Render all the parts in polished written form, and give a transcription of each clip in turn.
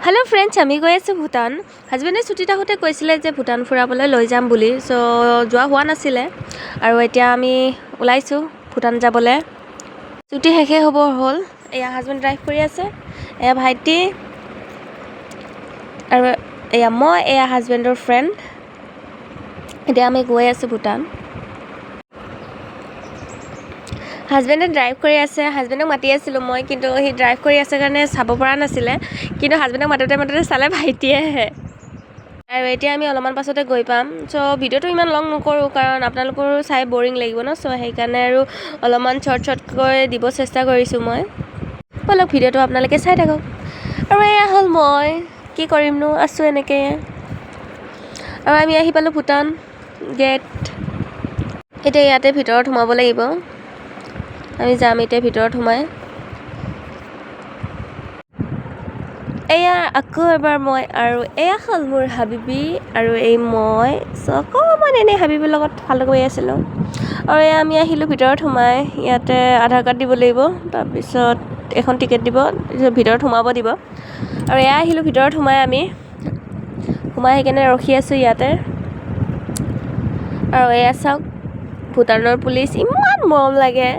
Hello' friends, আমি গৈ আছোঁ ভূটান। হাজবেণ্ডে ছুটীত আহোঁতে কৈছিলে যে ভূটান ফুৰাবলৈ লৈ যাম বুলি। চ' যোৱা হোৱা নাছিলে আৰু এতিয়া আমি ওলাইছোঁ ভূটান যাবলৈ। ছুটী শেষেই হ'ব হ'ল। এয়া হাজবেণ্ড ড্ৰাইভ কৰি আছে, এয়া ভাইটি আৰু এয়া মই, এয়া হাজবেণ্ডৰ ফ্ৰেণ্ড। এতিয়া আমি গৈ আছোঁ ভূটান। হাজবেণ্ডে ড্ৰাইভ কৰি আছে। হাজবেণ্ডক মাতি আছিলোঁ মই, কিন্তু সি ড্ৰাইভ কৰি আছে কাৰণে চাব পৰা নাছিলে। কিন্তু হাজবেণ্ডক মাতোঁতে মাতোঁতে চালে ভাইটিয়েহে। আৰু এতিয়া আমি অলপমান পাছতে গৈ পাম। চ' ভিডিঅ'টো ইমান লং নকৰোঁ, কাৰণ আপোনালোকৰো চাই বৰিং লাগিব ন। চ' সেইকাৰণে আৰু অলপমান শ্বৰ্ট শ্বৰ্টকৈ দিব চেষ্টা কৰিছোঁ মই। ব'লক, ভিডিঅ'টো আপোনালোকে চাই থাকক। আৰু এয়া হ'ল মই, কি কৰিমনো, আছোঁ এনেকৈ। আৰু আমি আহি পালোঁ ভূটান গেট। এতিয়া ইয়াতে ভিতৰত সোমাব লাগিব। আমি যাম এতিয়া ভিতৰত সোমাই। এয়া আকৌ এবাৰ মই আৰু এয়া হ'ল মোৰ হাবিবি আৰু এই মই। চ' অকণমান এনেই হাবিবিৰ লগত ফাল্টু কৰি আছিলোঁ। আৰু এয়া আমি আহিলোঁ ভিতৰত সোমাই। ইয়াতে আধাৰ কাৰ্ড দিব লাগিব, তাৰপিছত এখন টিকেট দিব, তাৰপিছত ভিতৰত সোমাব দিব। আৰু এয়া আহিলোঁ ভিতৰত সোমাই। আমি সোমাই আহি কেনে ৰখি আছোঁ ইয়াতে। আৰু এয়া চাওক, ভূটানৰ পুলিচ, ইমান মৰম লাগে।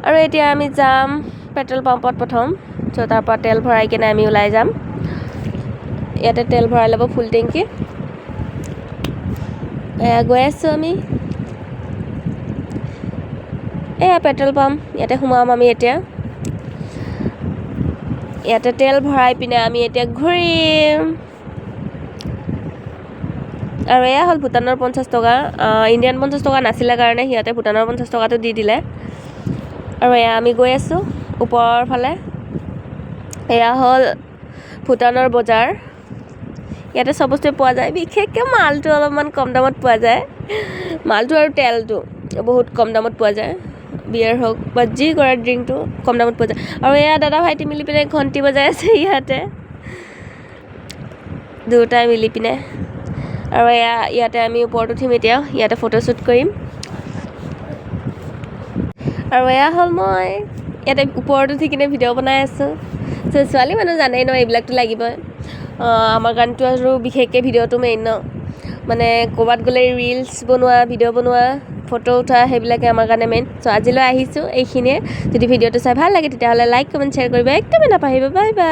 আৰু এতিয়া আমি যাম পেট্ৰল পাম্পত প্ৰথম। চ' তাৰপৰা তেল ভৰাই কেনে আমি ওলাই যাম। ইয়াতে তেল ভৰাই ল'ব ফুল টেংকি। এয়া গৈ আছোঁ আমি। এয়া পেট্ৰল পাম্প, ইয়াতে সোমাম আমি এতিয়া। ইয়াতে তেল ভৰাই পিনে আমি এতিয়া ঘূৰিম। আৰু এয়া হ'ল ভূটানৰ 50 টকা। ইণ্ডিয়ান 50 টকা নাছিলে কাৰণে সিহঁতে ভূটানৰ 50 টকাটো দি দিলে। আৰু এয়া আমি গৈ আছোঁ ওপৰৰ ফালে। এয়া হ'ল ভূটানৰ বজাৰ। ইয়াতে চব বস্তুৱে পোৱা যায়, বিশেষকৈ মালটো অলপমান কম দামত পোৱা যায়। মালটো আৰু তেলটো বহুত কম দামত পোৱা যায়। বিয়েৰ হওক বা যি কৰা ড্ৰিংকটো কম দামত পোৱা যায়। আৰু এয়া দাদা ভাইটি মিলি পিনে ঘণ্টি বজাই আছে ইয়াতে, দুয়োটাই মিলি পিনে। আৰু এয়া ইয়াতে আমি ওপৰত উঠিম এতিয়া, ইয়াতে ফটোশ্বুট কৰিম। আৰু এয়া হ'ল মই, ইয়াতে ওপৰত উঠি কিনে ভিডিঅ' বনাই আছোঁ। চ' ছোৱালী মানুহ জানেই ন, এইবিলাকতো লাগিবই। আমাৰ কাৰণেতো আৰু বিশেষকৈ ভিডিঅ'টো মেইন ন। মানে ক'ৰবাত গ'লে ৰিলচ বনোৱা, ভিডিঅ' বনোৱা, ফটো উঠা, সেইবিলাকে আমাৰ কাৰণে মেইন। চ' আজিলৈ আহিছোঁ এইখিনিয়ে। যদি ভিডিঅ'টো চাই ভাল লাগে, তেতিয়াহ'লে লাইক, কমেণ্ট, শ্বেয়াৰ কৰিব একদমেই নাপাহৰিব। Bye bye.